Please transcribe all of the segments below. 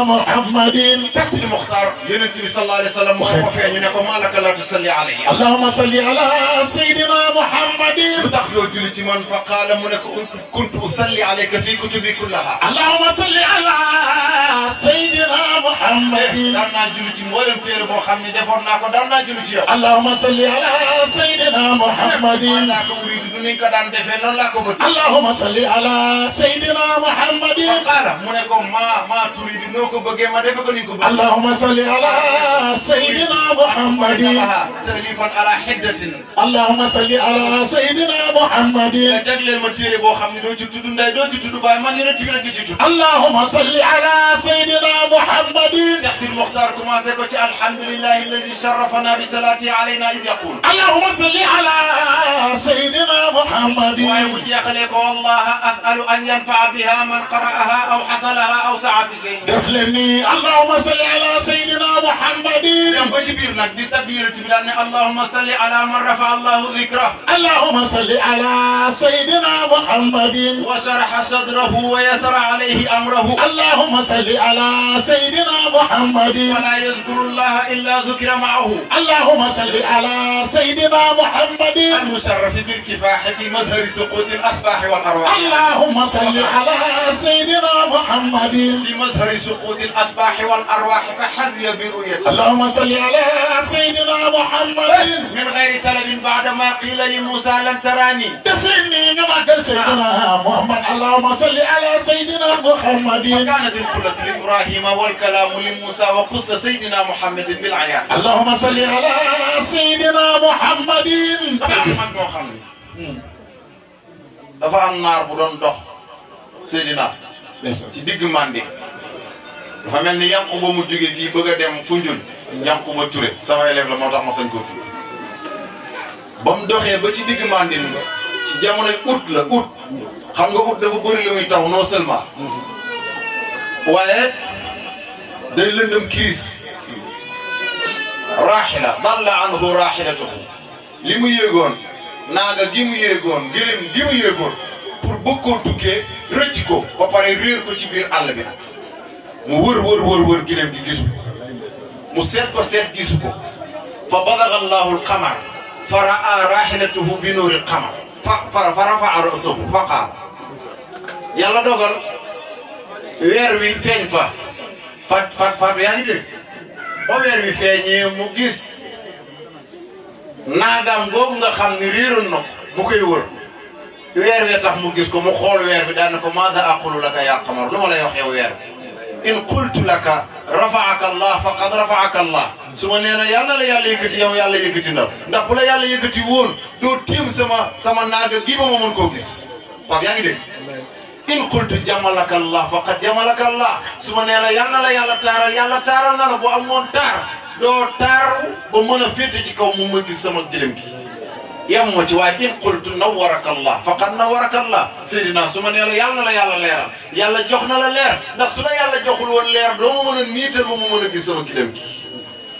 محمد شخص المختار ينتبه صلى الله عليه وسلم وفي نكو ما لك لا تصلي عليه اللهم صل على سيدنا محمد متخدو جلتي من فقال منك كنت أصلي عليك في كتبي كلها اللهم صل على سيدنا محمد دارنا جلتي مولم تير بو خامني ديفور ناكو دارنا جلتي اللهم صل على سيدنا محمد لا كو اريد دوني كدان ديفه نون لا كو اللهم صل على سيدنا محمد قال منكو ما تريد نوكو بغي ما ديفه كو نينكو اللهم صل على سيدنا محمد تأليفا على حدة اللهم صل على سيدنا محمد تجلل ما تير بو خامني دو تي تودو ndey do ci tuddu bay man yonenti bi rek ci tuddu اللهم صل على سيدنا محمد شخص المختار كما سيكون الحمد لله الذي شرفنا بصلاته علينا إذ يقول اللهم صل على سيدنا محمد ويمجي خليك والله أسأل أن ينفع بها من قرأها أو حصلها أو سعى في شيء دفلني اللهم صل على سيدنا محمد يوم بشبير لك بتبير تبلاني اللهم صل على من رفع الله ذكره اللهم صل على سيدنا محمد وشرح صدره ويسر عليه أمره اللهم صل على سيدنا محمد ولا يذكر الله إلا ذكر معه اللهم صل على سيدنا محمد المشرف بالكفاح في مظهر سقوط الأصباح والأرواح اللهم صل على سيدنا محمد في مظهر سقوط الأصباح والأرواح فحظي برؤيته اللهم صل على سيدنا محمد من غير طلب بعدما قيل لموسى لن تراني دفلني كما قال سيدنا محمد اللهم صل على سيدنا محمد وكانت الخلة لإبراهيم والكلام لموسى وقص سيدنا محمد بالعيان اللهم صل على سيدنا محمد dafa am naar bu doon dox Seydina ci digg Mandi dafa mel ni Yankuba mu jóge fii bëgg a dem Foundiougne Yankuba Touré sama élève la moo tax ma sañ koo tudd ba mu doxee ba ci digg Mandi ci jamonoy août la août xam nga août dafa bëri lu muy taw non seulement waaye day lëndëm kiris raaxila dalla anhu raaxilatuhu li mu yéegoon naaga gi mu yéegoon gëlëm gi mu yéegoon pour bëgg koo tukkee rëcc ko ba pare réer ko ci biir àll bi nag mu wër gëlëm gi gisu mu seet ko seet gisu ko fa badaga allahu alqamar fa raa raaxilatuhu bi nuuri alqamar fa rafaa ra'sahu fa qaala yàlla dogal weer wi feeñ fa yaa ngi dégg ba weer wi feeñee mu gis naagaam googu nga xam ni réeroon na mu koy wër weer wi tax mu gis ko mu xool weer bi daan na ko maada aqulu laka yaa qamar lu ma lay wax yow weer in qultu laka rafaaka allah faqad rafaaka allah su ma nee na yàlla la yàlla yëkkati yow yàlla yëkkati ndax bu la yàlla yëkkati woon doo tiim sama naaga gi ba ma mën koo gis waaw yaa ngi dégg in qultu jamalaka allah faqad jamalaka allah su ma nee na yàlla taaral na la boo amoon taar doo taaru ba mën a féete ci kaw mu ma gis sama gëlëm gi yam ma ci waaye in qultu nawwaraka allah faqad nawwaraka allah Seydina su ma nee la yàlla leeral yàlla jox na la leer ndax su la yàlla joxul woon leer doo ma mën a niital ba mu mën a gis sama gëlëm gi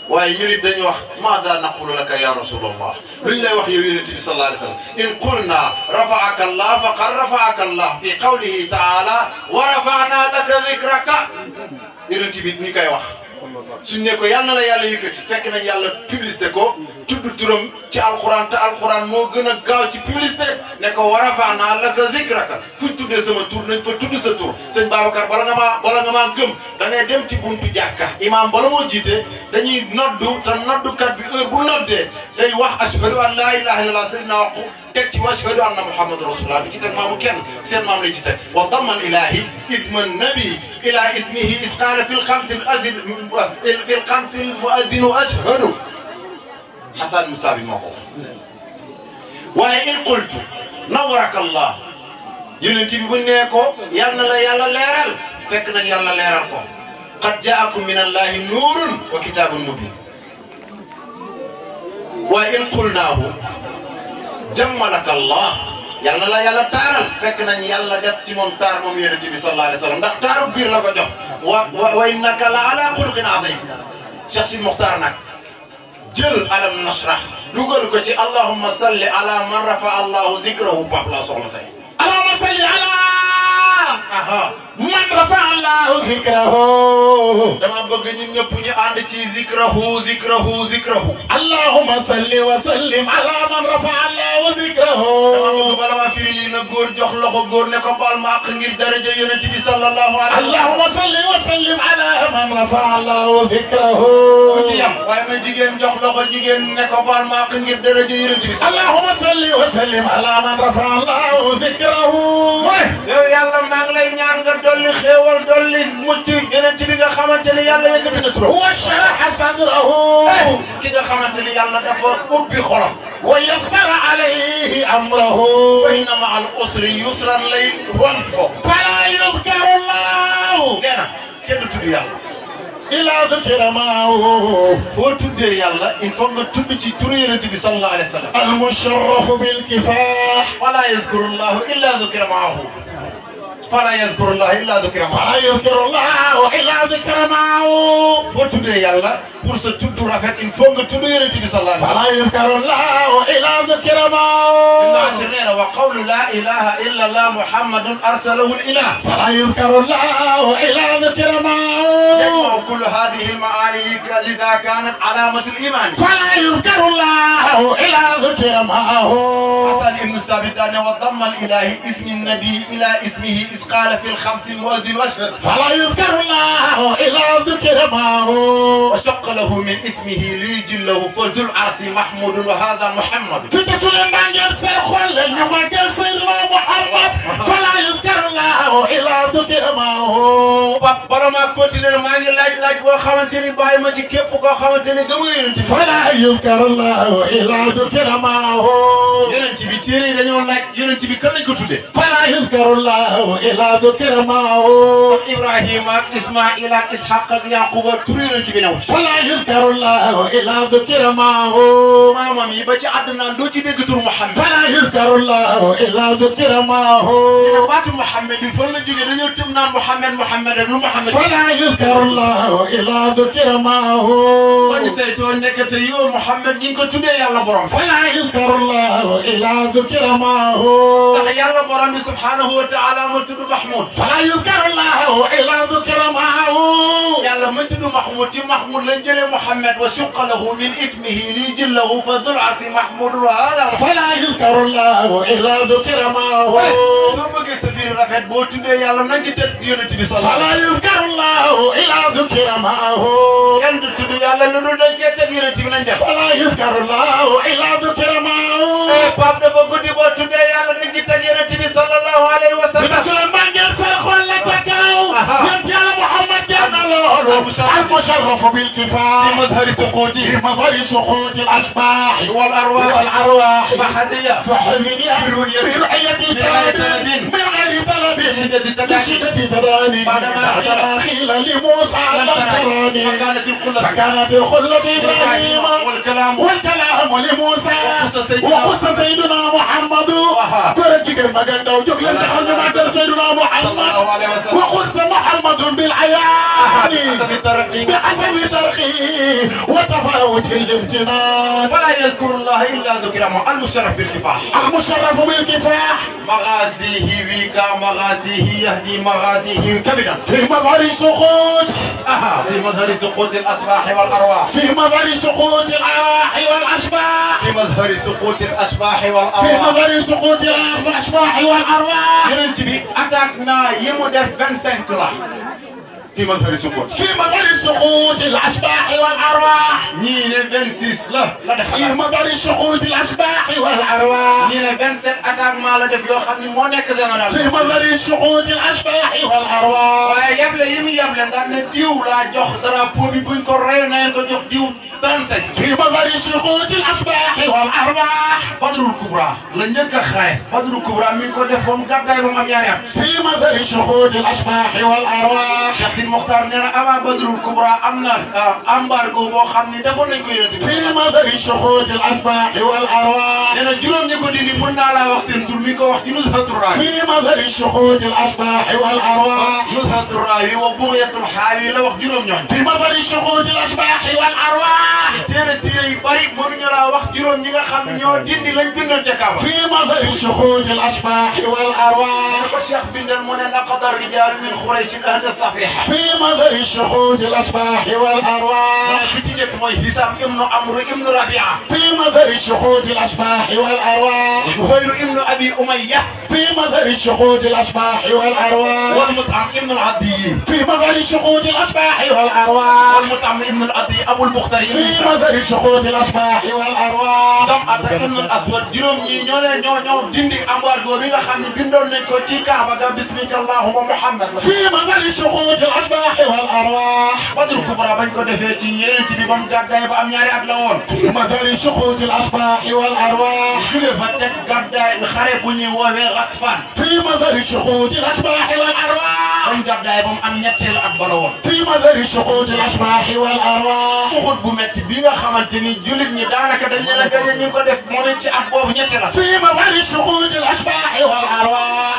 waaye ñu nit dañu wax maada naqulu laka ya rasulallah luñ lay wax yow yonent bi sallallahu alayhi wa sallam in qulna rafaaka allah faqad rafaaka allah fi qawlihi taala wa rafa'na laka dhikraka yonent bi ñu koy wax suñ ne ko yàlla na la yàlla yëkkati fekk nañ yàlla publicité ko tudd turam ci alxuraan te alxuraan moo gën a gaaw ci publicité ne ko wa rafa'na laka zikraka fuñ tuddee sama tur nañ fa tudd sa tur sëñ Babacar bala nga maa gëm da ngay dem ci buntu jàkka imaam bala moo jiite dañuy noddu te noddukat bi heure bu noddee day wax ashhadu an laa ilaha illallah sayyidina waqu teg ci wa ashhadu anna muhammadu rasulullah bi ci teg maamu kenn seen maam la ci teg wa damma ilahi isma nabi ila ismihi is qaala fi lxamsi almuazzinu ashhadu Xasan Musa bi moo ko waaye in qultu nawwaraka allah yonent bi bu nee ko yal na la yàlla leeral fekk nag yàlla leeral ko qad jaakum min allahi nuurun wa kitaabun mubin waaye in qulnaahu jammalaka allah yal na la yàlla taaral fekk nañ yàlla def ci moom taar moom yonent bi sallallahu alayhi wa sallam ndax taaru biir la ko jox wa innaka la ala xuluqin azim Cheikh Sidi Mokhtar nag jël alam nashrah dugal ko ci allahumma salli ala man rafa allahu zikrahu pap la soxla tey allahumma salli ala من رفع الله ذكره dama bëgg ñun ñëpp ñu ànd ci zikrahu zikrahu zikrahu اللهم صل وسلم على من رفع الله ذكره dama bëgg bala maa firi lii na góor jox loxo góor ne ko baal ma àq ngir daraja yonent bi sallallahu alayhi wa sallam اللهم صل وسلم على من رفع الله ذكره ku ci yam waaye na jigéen jox loxo jigéen ne ko baal ma àq ngir daraja yonent bi اللهم صل وسلم على من رفع الله ذكره yow yàlla maa ngi lay ñaan nga dolli xéewal dolli mucc yonent bi nga xamante ni yàlla yëkkati na turam وشرح صدره ki nga xamante ni yàlla dafa ubbi xolam ويسر عليه امره fa inna ma al usri yusran lay ront foofu فلا يذكر الله nee na kenn du tudd yàlla الا ذكر معه foo tuddee yàlla il faut nga tudd ci turu yonent bi sallallahu alayhi wa sallam المشرف بالكفاح fala yazkuru llahu illa dhukira maahu fala yazkuru llahu illa dhukira maahu فلا يذكر الله الا ذكر معه foo tuddee yàlla pour sa tudd rafet il faut nga tudd yonent bi sallallahu alayhi wa sallam فلا يذكر الله الا ذكر معه Naasir nee na wa qawlu laa ilaha illa allah muhammadun arsalahu al-ilah فلا يذكر الله الا ذكر معه يجمع كل هذه المعاني لذا كانت علامة الإيمان فلا يذكر الله الا ذكر معه حسن ابن ثابت أن وضم الإله اسم النبي إلى اسمه إذ قال في الخمس المؤذن واشهد فلا يذكر الله الا ذكر معه وشق له من اسمه ليجله فذو العرش محمود وهذا محمد في تسلم بانجر سرخل لما سيدنا محمد فلا يذكر الله الا ذكر معه bala maa continuer maa ngi laaj boo xamante ni bàyyi ma ci képp koo xamante ni gëm nga yonent bi فلا يذكر الله الا ذكر معه yonent bi téere yi dañoo laaj yonent bi kan lañ ko tuddee فلا يذكر الله الا ذكر معه Ibrahima ak Ismaïla ak Ishaq ak Yaquba tur yonent bi newut فلا يذكر الله الا ذكر معه maamam yi ba ci àddunaan doo ci dégg tur Muhammad فلا يذكر الله الا ذكر معه baatu Muhammad yi fan la jógee dañoo tëm naan Muhammad Muhammad ak lu Muhammad فلا يذكر الله الا ذكر معه bañu saytoo nekkate yow Muhammad ñi ngi ko tuddee yàlla borom فلا يذكر الله الا ذكر معه ndax yàlla borom bi subhanahu wa taala ma tudd Mahmoud فلا يذكر الله الا ذكر معه yàlla ma tudd Mahmoud ci Mahmoud lañ jëlee Muhammad wa suqa lahu min ismihi li jillahu fa dhul arsi Mahmoud wa hada فلا يذكر الله الا ذكر معه soo bëggee sa firi rafet boo tuddee yàlla nañ ci teg yonent bi sallallahu فلا يذكر الله الا ذكر معه kenn du tudd yàlla lu dul dañ cee teg yonent bi nañ def فلا يذكر الله الا ذكر معه Pape dafa guddi boo tuddee yàlla nañ ci teg yonent bi sallallahu alayhi wa sallam بتسلم بانجر سرخون لتكاو يمتي على محمد جانا له المشرف بالكفاح في مظهر سقوطه في مظهر سقوط الاشباح والارواح والارواح فحذية فحذية برؤية طلب من غير طلب بشدة تداني بعدما قيل لموسى لم تراني فكانت الخلة إبراهيم والكلام لموسى وقص سيدنا محمد كرتك المجد وجغل تخرج بعد سيدنا محمد وقص محمد بالعيان بحسب ترقيه وتفاوت الامتنان فلا يذكر الله الا ذكره المشرف بالكفاح المشرف بالكفاح مغازيه ويكا مغازيه يهدي مغازيه كبدا في مظهر سقوط في مظهر سقوط الاشباح والارواح في مظهر سقوط الارواح والاشباح في مظهر سقوط الاشباح في والارواح مظهر سقوط الاشباح والارواح يونت بي اتاكنا يمو ديف 25 لا في مظهر سقوط في مظهر سقوط الاشباح والارواح ني 26 لا ديف في مظهر سقوط الاشباح والارواح ني 27 اتاك ما لا ديف يو خامني مو نيك جنرال في مظهر سقوط الاشباح والارواح waaye yable yimi yable ndax ne diw laa jox drapeau bi buñ ko rey nañ ko jox diw 35 في مظهر سقوط الاشباح والارواح Badrul Kubra la njëkk a xare Badrul Kubra mi ngi ko def ba mu gàddaay ba mu am ñaari at في مظهر سقوط الاشباح والارواح Cheikh Sine Mokhtar nee na avant Badrul Kubra am na embargo boo xam ni defoon nañ ko yonent bi في مظهر سقوط الاشباح والارواح nee na juróom ñi ko dindi mën naa laa wax seen tur mi ngi ko wax ci Nuzhatul Raawi في مظهر سقوط الاشباح والارواح Nuzhatul Raawi wa Bughyatul Haawi la wax juróom ñooñ في مظهر سقوط الاشباح والارواح téere siire yi bari mënuñu laa wax juróom ñi nga xam ne ñoo dindi lañ bindoon ca Kaaba. في مظهر شهود الأشباح والأرواح. الشيخ بندر من نقض الرجال من قريش أهل الصفيحة. في مظهر شهود الأشباح والأرواح. بتيجي موي هشام ابن عمرو ابن ربيعة. في مظهر شهود الأشباح والأرواح. زهير ابن أبي أمية. في مظهر شهود الأشباح والأرواح. والمطعم ابن العدي. في مظهر شهود الأشباح والأرواح. والمطعم ابن العدي أبو البختري. في مظهر شهود الأشباح والأرواح. دمعة ابن الأسود جيروم ñoo dindi embargo bi nga xam ne bindoon nañ ko ci Kaaba ga bismika allahumma muhammad. في مظهر شهود الأشباح والأرواح. Badru Kubra bañ ko defee ci yeneen bi ba mu gàddaay ba am ñaari at la woon. في مظهر شهود الأشباح والأرواح. jóge fa teg gàddaay xare bu ñuy woowee Ghatfan. في مظهر شهود الأشباح والأرواح. bañ gàddaay ba mu am ñetteelu at ba la woon. في مظهر شهود الأشباح والأرواح. Uhud bu metti bi nga xamante ni jullit ñi daanaka dañ leen a gañe ñu ko def moom it ci at boobu ñetteel at. في مظهر شهود الأشباح والأرواح.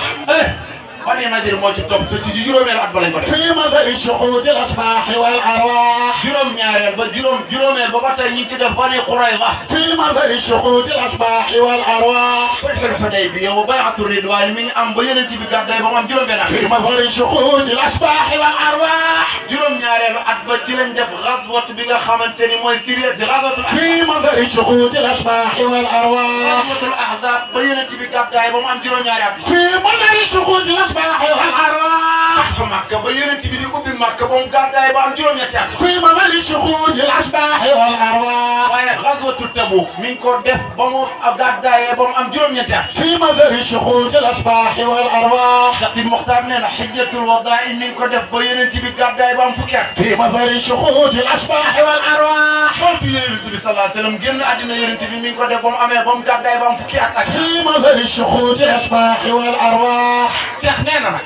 Bani Nadir moo ci topp ci juróomeelu at ba lañ ko def. في مظهر شهود الأشباح والأرواح. juróom-ñaareel ba juróomeel ba ba tey ñi ci def Bani Qurayza. في مظهر شهود الأشباح والأرواح. sulhul Hudaybiya wa bay'atu ridwaan mi ngi am ba Yonent bi gàddaay ba mu am juróom-benn at. في مظهر شهود الأشباح والأرواح. juróom-ñaareelu at ba ci lañ def gazwat bi nga xamante ni mooy Syrie di gazwatul في مظهر شهود الأشباح والأرواح. gazwatul Ahzab ba Yonent bi gàddaay ba mu am juróom-ñaari at. في مظهر شهود الأشباح والأرواح. fathu Makka ba Yonent bi di ubbi Makka ba mu gàddaay ba am juróom-ñetti at. في مظهر شهود الأشباح والأرواح. waaye gazwatu Tabuk mi ngi ko def ba mu gàddaayee ba mu am juróom-ñetti at. في مظهر شهود الأشباح والأرواح. Cheikh Sidi Mokhtar nee na Hijjatul Wadaa mi ngi ko def ba Yonent bi gàddaay ba am fukki at. في مظهر شهود الأشباح والأرواح. kon fi Yonent bi sallallahu alayhi wa sallam génn àddina Yonent bi mi ngi ko def ba mu amee ba mu gàddaay ba am fukki at ak. في مظهر شهود الأشباح والأرواح. Cheikh nee na nag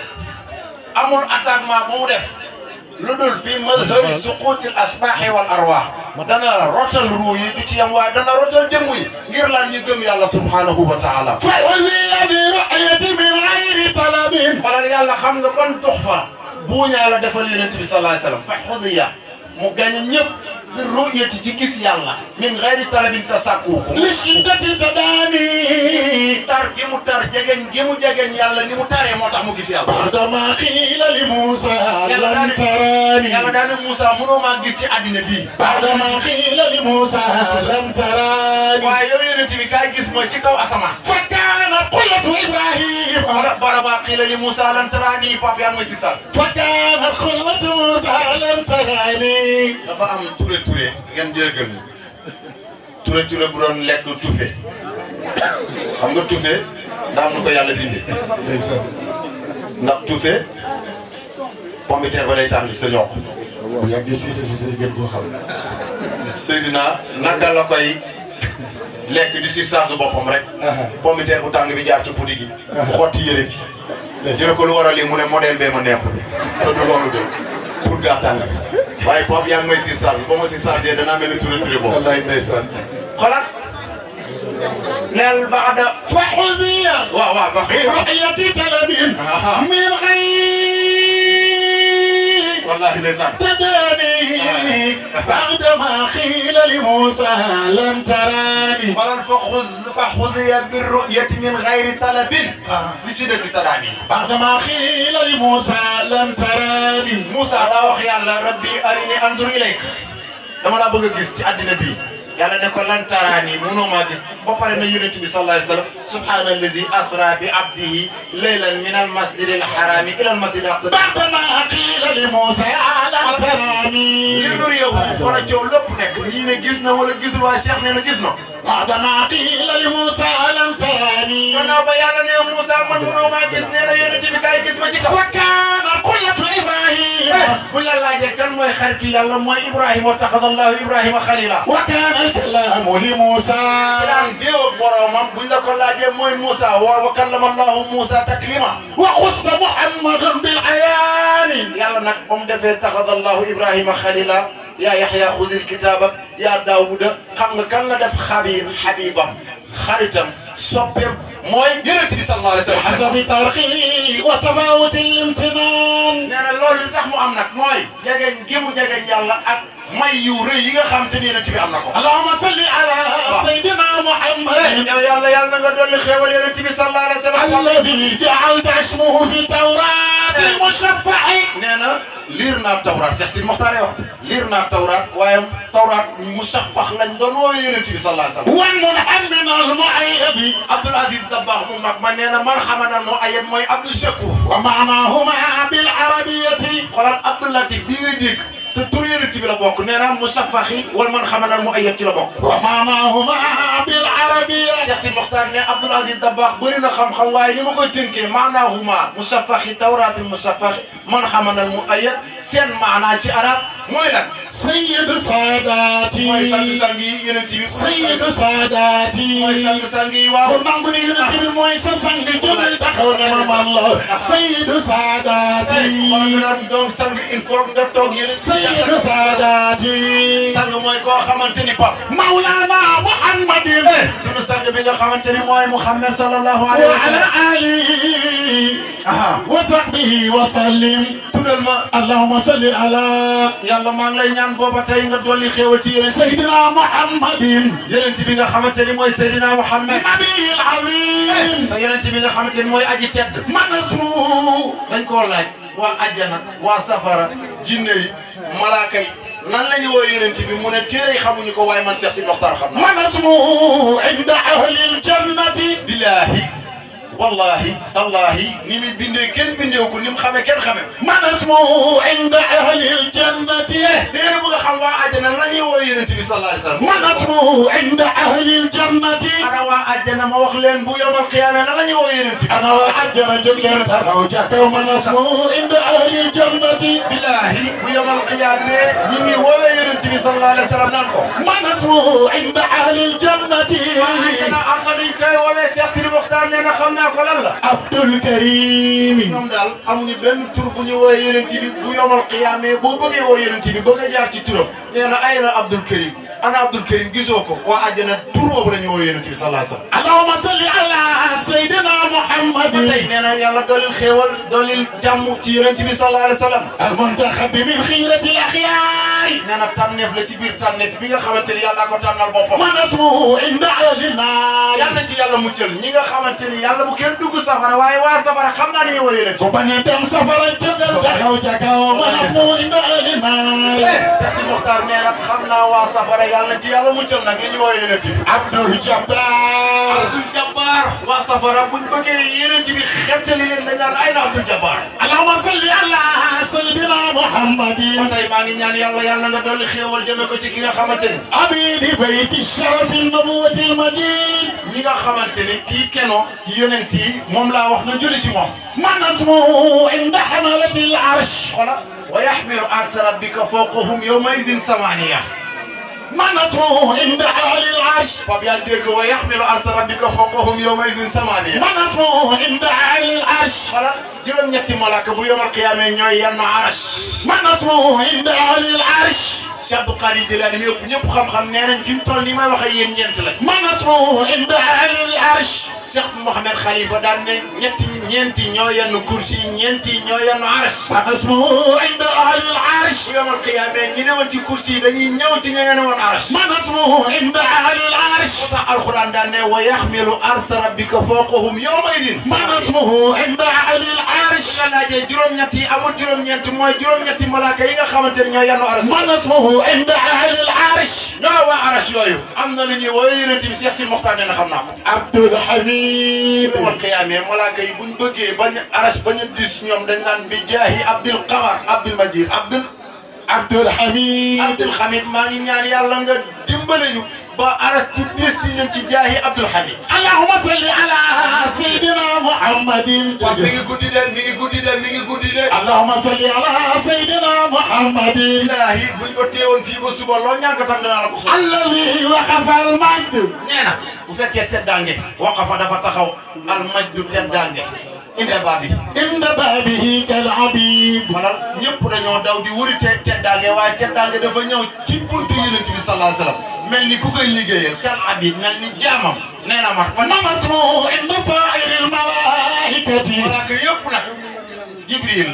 amul attaquement bu mu def lu dul fi mazhari suquuti al asbaahi wal arwaax dana rotal ruu yi du ci yam waaye dana rotal jëmm yi ngir lan ñu gëm yàlla subhanahu wa taala. فعزي برؤية من غير طلب. wala yàlla xam nga ban tux fa buuñaa la defal Yonent bi sallallahu alayhi wa sallam fa xudiya mu gañ ñëpp bi ru'yati ci gis yàlla min gayri talabin tasakku لشدة تداني. tar gi mu tar jegeñ yàlla ni mu taree moo tax mu gis yàlla. بعدما قيل لموسى لن تراني. yàlla daane Moussa mënoo maa gis ci àddina bii. بعدما قيل لموسى لن تراني. waaye yow Yonent bi kaay gis ma ci kaw asamaan. فكان قلة إبراهيم. baraba qiila li Moussa lan taraani Pape yaa ngi may si saas. فكانت قلة موسى لن تراني. dafa am ture ngeen jërgën ture bu doon lekk tufe xam nga tufe daa am nu ko yàlla bindee. ndeysaan. ndax tufe pomme de terre ba lay tànn sa ñoq. bu yàggee si gën koo xam. Seydina naka la koy lekk di si charge boppam rek. pomme de terre bu tàng bi jaar ci pudi gi. xotti yëre bi. jërë ko lu war a lii mu ne modèle bee ma neexul. te du loolu de pour gàttal waaye Pape yaa ngi may si charge ba ma si chargé danaa mel ni ture boobu. wallaay ndeysaan. xoolal. neel baada. فحذي waaw ba برؤية طلب من غير wallaahi ndeysaan. تداني. بعدما قيل لموسى لم تراني. xoolal fa xuziya bi ru'yati min gayri talabin. li ci dëkk tadaani. بعدما قيل لموسى لم تراني. Moussa daa wax yàlla rabbi arini anzur ilayk dama laa bëgg a gis ci àddina bi yàlla ne ko lan taraani munoo maa gis ba pare na Yonent bi sallallahu alayhi wa sallam subhaana allazi asra bi abdihi laylan min al masjid al harami ila al masjid al aqsa. بعدما قيل لموسى لم تراني. li nur yow fa la coow lépp nekk ñii ne gis na wala gisul waaye Cheikh nee na gis na. بعدما قيل لموسى لم تراني. gannaaw ba yàlla ne Moussa man munoo maa gis nee na Yonent bi kaay gis ma ci kaw. فكان قلة إبراهيم. buñ la laajee kan mooy xaritu yàlla mooy Ibrahima wattaxada Allahu Ibrahima xalila. وكان الكلام لموسى. daan déew ak boromam buñ la ko laajee mooy Moussa wa kallama Allahu Moussa taklima. وخص محمد بالعيان. yàlla nag ba mu defee taxada Allahu Ibrahima xalila yaa Yaxya xuzil kitaaba yaa Daawuda xam nga kan la def xabibam xaritam soppeem mooy yonent bi sallallahu alayhi wa sallam. حسب ترقي وتفاوت الامتنان. nee na loolu li tax mu am nag mooy. jegeñ gi mu jegeñ yàlla ak may yu rëy yi nga xam te ne yonent bi am na ko. اللهم صل على سيدنا محمد. yow yàlla na nga dolli xéewal yonent bi sallallahu alayhi wa sallam. الذي جعلت اسمه في التوراة المشفع. nee na liir naa tawraat Cheikh Sidi Mokhtar wax liir naa tawraat waaye tawraat musaffax lañ doon woowee yonent bi sallallahu alayhi wa sallam. والمنحمن المؤيد. Abdoul Aziz Dabakh mu mag ma nee na man xamana moo ayet mooy Abdou Shakur. ومعناهما بالعربية. xoolal Abdou Latif bii ngay dégg sa tur yonent bi la bokk nee na musaffaxi wala man xamana mu ayet ci la bokk. ومعناهما بالعربية. Cheikh Sidi Mokhtar ne Abdoul Aziz Dabakh bëri na xam-xam waaye ni ma koy tënkee maanaahuma musaffaxi tawraatil musaffaxi man xamana mu ayet seen maanaa ci arab mooy lan. سيد ساداتي. mooy sang-sang yi yonent bi. سيد ساداتي. mooy sang-sang yi waaw. kon nangu ni yonent bi mooy sa sang jógal taxaw ne ma man la. سيد ساداتي. wala nga naan donc sang il faut nga toog yéen. سيد ساداتي. sang mooy koo xamante ni pap. مولانا محمد. sunu sang bi nga xamante ni mooy Muhammad sallallahu alayhi wa وعلى sallam. آله وصحبه وسلم. tuddal ma. اللهم صل على yàlla maa ngi lay ñaan booba tey nga dolli xéewal ci yonent. سيدنا محمد yonent bi nga xamante ni mooy Seydina Muhammad. النبي العظيم. sa yonent bi nga xamante ni mooy aji tedd. من اسمه dañ koo laaj waa àjjana waa safara jinne yi malaaka yi nan la ñu woo yonent bi mu ne téere xamuñu ko waaye man Cheikh Sidi Mokhtar xam naa. من اسمه عند أهل الجنة. billaahi wallahi tallahi ni muy bindee kenn bindeewu ko ni mu xamee kenn xamee. من اسمه عند أهل الجنة. da ngeen a bëgg a xam waa àjjana lan la ñuy woo yonent bi sallallahu alayhi wa sallam. من اسمه عند أهل الجنة. ana waa àjjana ma wax leen bu yomal qiyaama lan la ñuy woo yonent bi. أنا وأجر جبلين تخوجك. ومن اسمه عند أهل الجنة. billaahi bu yomal qiyaama ñi ngi woowee yonent bi sallallahu alayhi wa sallam naan ko. من اسمه عند أهل الجنة. àjjana am na nuñ koy woowee Cheikh Sidi Mokhtar nee na xam naa ko lan la. عبد الكريم. ñoom daal amuñu benn tur bu ñu woowee yonent bi bu yomal qiyaama boo bëggee woo yonent bi bëgg a jaar ci turam nee na ay na Abdul Karim ana Abdul Karim gisoo ko waa àjjana tur boobu la ñu woowee yonent bi sallallahu alayhi wa sallam. اللهم صل على سيدنا محمد. tey nee na yàlla doolil xéewal doolil jàmm ci yonent bi sallallahu alayhi wa sallam. المنتخب من خيرة الأخيار. nee na tànneef la ci biir tànneef bi nga xamante ni yàlla ko tànnal boppam. من اسمه عند أهل النار. yàlla ci yàlla muccal ñi nga xamante ni yàlla bu kenn dugg safara waaye waa safara xam naa ni ñu woo yonent bi. وبن دم سفر الجبل تخوجك. ومن اسمه عند أهل النار. Cheikh Sidi Mokhtar nee na xam naa waa safara yàlla ci yàlla muccal nag li ñu woo yonent bi. عبد الجبار. Abdul Jabbar waa safara buñ bëggee yonent bi xettali leen dañ naan ay na Abdul Jabbar. اللهم صل على سيدنا محمد. tey maa ngi ñaan yàlla nga dolli xéewal jëme ko ci ki nga xamante ni. عبيد بيت الشرف النبوة المجيد. ñi nga xamante ni kii keno ci yonent yi moom laa wax nga julli ci moom. من اسمه عند حملة العرش. xoolal wa yaxmilu arsa rabbika fawqahum yawma idin samaniya. من اسمه عند أهل العرش. Pape yaa dégg wa yaxmilu arsa rabbika fawqahum yawma idin samaniya. من اسمه عند أهل العرش. xoolal juróom-ñetti malaaka bu yomal qiyaama ñooy yenn arash. من اسمه عند أهل العرش. Cheikh Abdou Qadir Jilani mi yëpp ñëpp xam-xam nee nañ fi mu toll nii may wax ak yéen ñeent lañ. من اسمه عند أهل العرش. Cheikh Mouhamed Khalifa daan ne ñeenti ñoo yenn kursi ñeenti ñoo yenn arash. من اسمه عند أهل العرش. bu yomal qiyaama ñi newoon ci kursi yi dañuy ñëw ci ñoo yenn woon arash. من اسمه عند أهل العرش. moo tax alxuraan daan ne wa yaxmilu arsa rabbika fawqahum yawma idin. من اسمه عند أهل العرش. nga laajee juróom-ñett yi amul juróom-ñeent mooy juróom-ñetti malaaka yi nga xamante ne ñoo yenn arash. من اسمه عند أهل العرش. ñoo waa arash yooyu am na lu ñuy woowee yonent bi Cheikh Sidi Mokhtar nee na xam naa ko. عبد الحميد. yomal qiyaama malaaka yi buñ bëggee bañ arash bañ a dis ñoom dañ naan bi jaahi Abdul Qamar Abdul Majid عبد الحميد. Abdul Hamid maa ngi ñaan yàlla nga dimbale ñu ba arash du dis si ñun ci jaahi Abdul Hamid. اللهم صل على سيدنا محمد. waaw mi ngi guddi de mi ngi guddi de mi ngi guddi de. اللهم صل على سيدنا محمد. billaahi buñ ko teewoon fii ba suba loo ñàkk a tànn naa la ko soxla. الذي وقف المجد. nee na bu fekkee teddaange waqafa dafa taxaw al majdu teddaange inde baa bi. عند بابه كالعبيد. maanaam ñëpp dañoo daw di wuri teddaange waaye teddaange dafa ñëw ci buntu yonent bi sallallahu alayhi wa sallam mel ni ku koy liggéeyal kal abid mel ni jaamam nee na man ما اسمه عند سائر الملائكة malaaka yëpp nag Jibril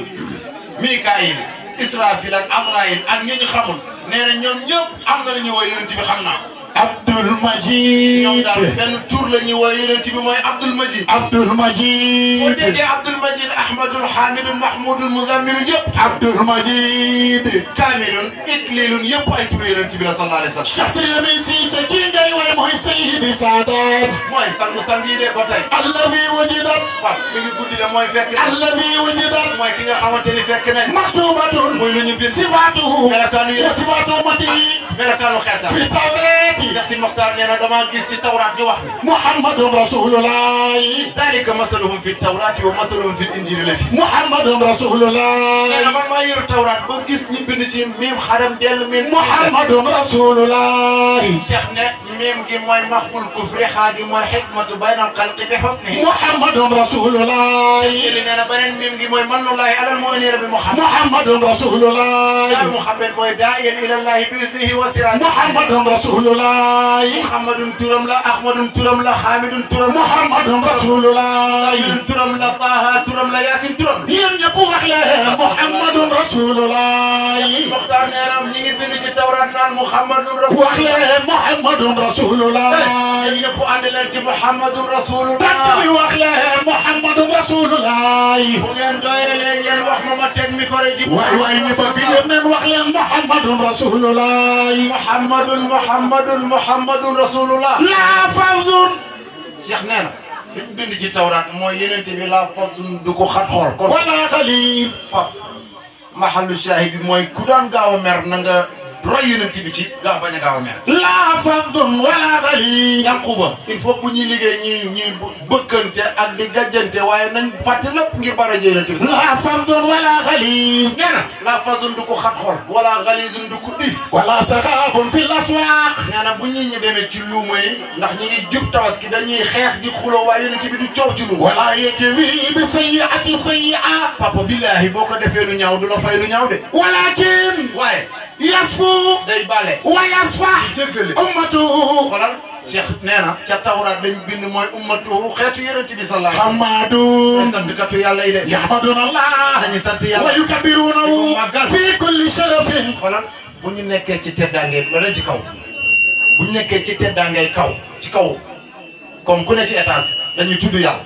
Mikaayil Israfil ak Azraïl ak ñi ñu xamul nee na ñoom ñëpp am na lu ñuy woowee yonent bi xam naa عبد ñoom المجيد daal benn tur la ñuy woowee yonent bi mooy Abdul Majid عبد boo المجيد déggee Abdul Majid Ahmadul Hamidul Mahmudul Muzammilun yëpp عبد المجيد kaamilun iklilun yëpp ay turu yonent bi la sallallahu alayhi wa sallam شخص من سيسة كينجاي ومهي سيد سادات mooy sangu-sang yi de ba tey الذي وجدت waaw mi ngi guddi la mooy fekk الذي وجدت mooy ki nga xamante ni fekk nañ مكتوبة muy lu ñu bind صفاته melokaanu yonent وصفات أمته melokaanu xeetam في التوراة Cheikh Si Mokhtar nee na damaa gis ci tawraat ñu wax ni محمد رسول الله zalika masaluhum fi tawraati wa masaluhum fi injili la fi محمد رسول nee na الله man maa yor tawraat ba gis ñu bind ci miim xaram dell miim محمد رسول الله Cheikh ne miim gi mooy maxbul kufri xaa gi mooy xikmatu baynal xalqi bi xukmihi محمد رسول الله jëli nee na beneen miim gi mooy mannullahi alal mu'minina bi Muhammad محمد رسول daal الله Muhammad mooy daa'iyan ilallahi bi iznihi wa siraaj محمد رسول الله Muhammadun turam la Ahmadun turam la Hamidun turam la محمد رسول الله Hamidun turam la Taha turam la Yaasin turam la yéen ñëpp wax leen محمد رسول الله Mokhtar nee na ñi ngi bind ci tawraat naan Muhammadun wax rasulullah leen محمد رسول الله ñëpp ànd leen ci Muhammadun rasulullah tàttali wax leen محمد رسول الله bu ngeen doyalee ngeen wax ma teg micro ji waay waay ñi bëgg yéen neen wax leen محمد رسول الله Muhammadun rasulullah لا فضل Cheikh nee na liñ bind ci tawraat mooy yenente bi la fadun du ko xat xool kon ولا غليظ mahallu shahid bi mooy ku daan gaaw a mer na nga roy yenente bi ci gaaw bañ a gaaw a mer لا فضل ولا غليظ Yankuba il faut bu ñuy liggéey ñuy bëkkante ak di gàjjante waaye nañ fàtte lépp ngir bara yenente bi لا فضل ولا غليظ nee na la fadun du ko xat xool wala galizun du ko diis ولا سخاب في الأسواق nee na bu ñi ñu demee ci luuma yi ndax ñi ngi jub tabaski dañuy xeex di xuloo waaye yonent bi du coow ci luuma ولا يجري بسيئة سيئة papa billahi boo ko defee lu ñaaw du la fay lu ñaaw de ولكن waaye يصفو day bale ويصفح jéggale أمته xoolal Cheikh nee na ca tawraat lañ bind mooy ummatu xeetu yonent bi sallallahu alayhi حمادون wasallam sant katu yàlla yi de يحمدون الله dañuy sant yàlla ويكبرونه في كل شرف xoolal bu ñu nekkee ci teddaangee ba dañ ci kaw bu ñu nekkee ci teddaangee kaw ci kaw comme ku ne ci étage dañuy tudd yàlla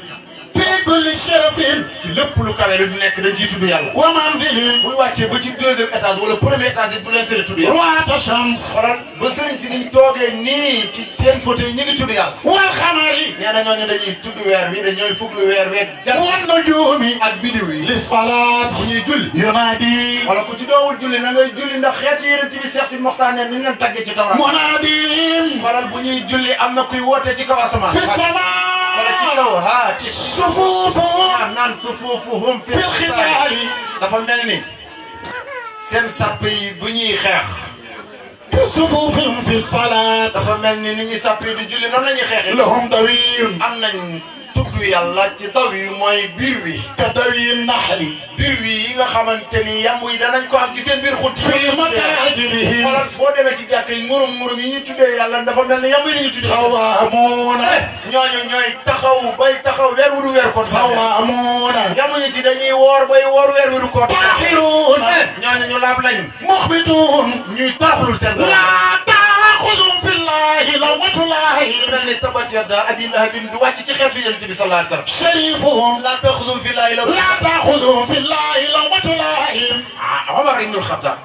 في كل شرف ci lépp lu kawe lu ñu nekk dañ ciy tudd yàlla ومنزل bu ñu wàccee ba ci deuxième étage wala premier étage du leen tere tudd yàlla روعة الشمس xoolal ba sëriñ si niñ toogee nii ci seen fauteuil ñu ngi tudd yàlla والقمر nee na ñooñu dañuy tudd weer wi dañooy fuglu weer weeg jant والنجوم ak bidiw yi للصلاة bu ñuy julli ينادي wala ku ci doowul julli na ngay julli ndax xeetu yonent bi Cheikh Si Mokhtar ne ni ñu leen tàggee ci tawraat مناديهم xoolal bu ñuy julli am na kuy woote ci kaw asamaan في wala ci السماء kaw haa ci صفوفهم naan sufuufuhum في الختال dafa mel ni seen sàpp yi bu ñuy xeex كصفوفهم في الصلاة dafa mel ni ni ñuy sàpp yi di julli noonu la ñuy xeexee لهم دوي am nañ tudd yàlla ci taw yi mooy biir wi كدوي النحل biir wi yi nga xamante ni yàmb yi danañ ko am ci seen biir xunti في مساجدهم xoolal boo demee ci jàkk yi ngurum yi ñu tuddee yàlla dafa mel ni yàmb yi ni ñu tuddee قوامون ñooñu ñooy taxaw bay taxaw weer wu du weer ko صوامون yamuñu ci dañuy woor bay woor weer wu du ko طاهرون ñooñu ñu laab lañ مخبتون ñuy toroxlul seen borom لا تأخذهم في الله لومة الله mel ni tabat yadda abi lahabin du wàcc ci xeetu yonent bi sallallahu alayhi wa sallam شريفهم laa taxuzum fi laahi la لا تأخذهم في الله لومة لائم Omar ibn al-Khattab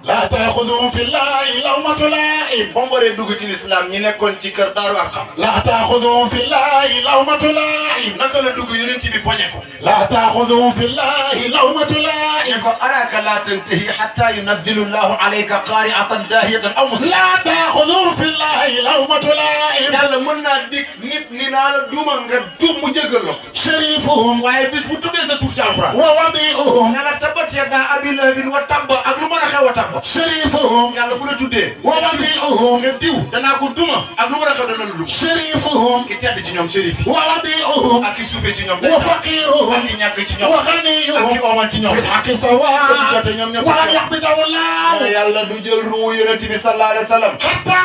لا تأخذهم في الله لومة لائم ba mu waree dugg ci lislaam ñi nekkoon ci kër Daaru Arqam لا تأخذهم في الله لومة لائم naka la dugg yonent bi poñe ko لا تأخذهم في الله لومة لائم ko araaka laa tantahi hatta yunazzilu llahu alayka qaari'atan daahiyatan aw muslim لا تأخذهم في الله لومة لائم yàlla mën naa dig nit ni naa la duma nga tuub mu jéggal la شريفهم waaye bis bu tuddee sa tur ci alxuraan ووضيئهم ne la tabat yadaa abii lahabin wa tabba ak lu mën a xew a tabba شريفهم yàlla bu la tuddee ووضيئهم ne diw danaa ko duma ak lu mën a xew dana la duma شريفهم ki tedd ci ñoom shérif yi ووضيئهم ak ki suufee ci ñoom وفقيرهم ak ki ñàkk ci ñoom ak وغنيهم ki oomal ci ñoom في الحق سواء ñoom ñëpp ولم يقبضه الله yàlla du jël ruu yonent bi sallallahu alayhi wa sallam حتى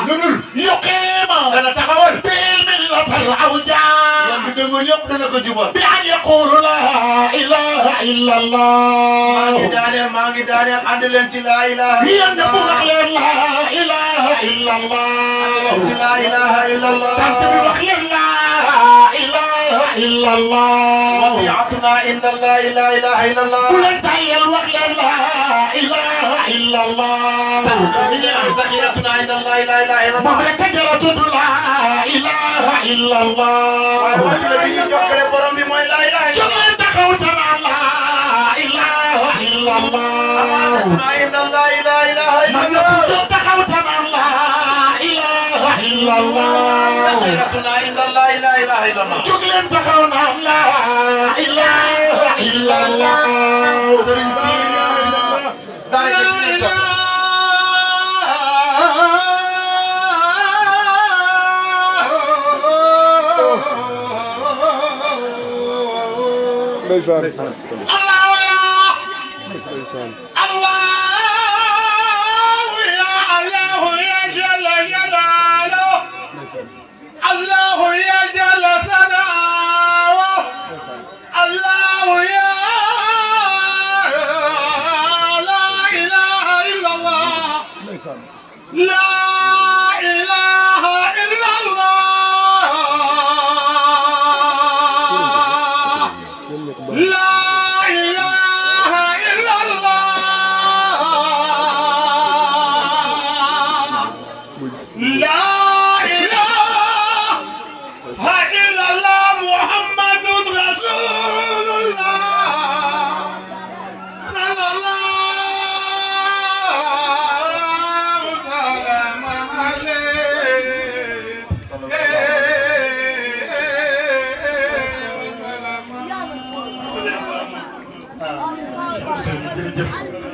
lu dul يقيم dana taxawal بعلم وصلت الأوجاع بأن يقول لا إله إلا الله هي النبوة لا إله إلا الله لا إله إلا الله تنتبه لا إله إلا الله وبيعتنا عند الله لا إله إلا الله ولن تعي الوغل لا إله إلا الله ذخيرتنا عند الله لا إله إلا الله مبتكرة لا إله إلا الله وصل به جوكر برم بما لا إله إلا الله جل دخوتنا لا إله إلا الله أمانتنا عند الله لا إله إلا الله جل دخوتنا لا إله إلا الله ذخيرتنا عند الله لا إله إلا الله جل دخونا لا إله إلا الله Ndeysaan الله يا ndeysaan الله يا جل جلاله الله يا جل ثناؤه الله يا لا إله إلا الله ndeysaan لا